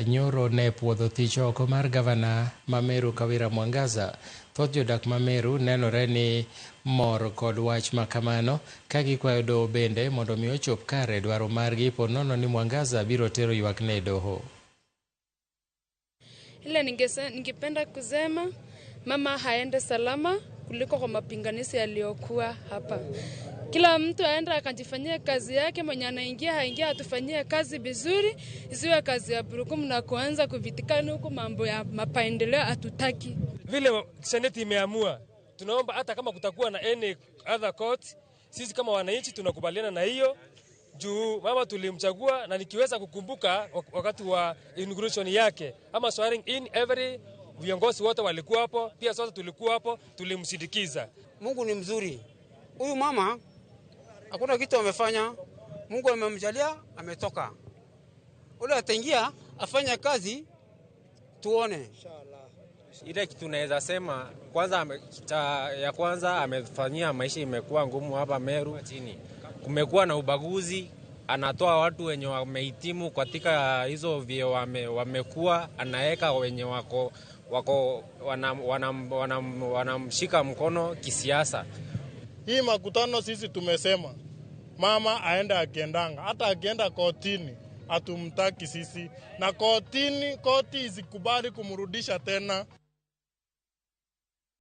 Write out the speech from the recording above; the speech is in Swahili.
Nyoro ne puodho thich oko mar gavana ma Meru Kawira Mwangaza. Thoth jodak ma Meru nenore ni mor kod wach ma kamano ka gikwayo doho bende mondo mi ochop kare dwaro margi po nono ni Mwangaza biro tero ywakne e doho. Ile ningependa kusema mama haende salama kuliko kwa mapinganizi yaliyokuwa hapa. Kila mtu aende akajifanyia kazi yake, mwenye anaingia haingia, atufanyie kazi vizuri, isiwe kazi ya burukumu na kuanza kuvitikana huku mambo ya mapendeleo hatutaki. Vile seneti imeamua, tunaomba hata kama kutakuwa na any other court, sisi kama wananchi tunakubaliana na hiyo juu mama tulimchagua, na nikiweza kukumbuka wakati wa inauguration yake ama swearing in, every viongozi wote walikuwa hapo, pia sote tulikuwa hapo, tulimsindikiza. Mungu ni mzuri. Huyu mama hakuna kitu amefanya, Mungu amemjalia, ametoka. Ule ataingia afanye kazi, tuone. Ile kitu naweza sema kwanza, ya kwanza amefanyia maisha imekuwa ngumu hapa Meru chini. Kumekuwa na ubaguzi, anatoa watu wenye wamehitimu katika hizo vyeo wamekuwa, anaweka wenye wako wanamshika mkono kisiasa. Hii makutano sisi tumesema mama aende akiendanga, hata akienda kotini hatumtaki sisi, na kotini koti isikubali kumrudisha tena.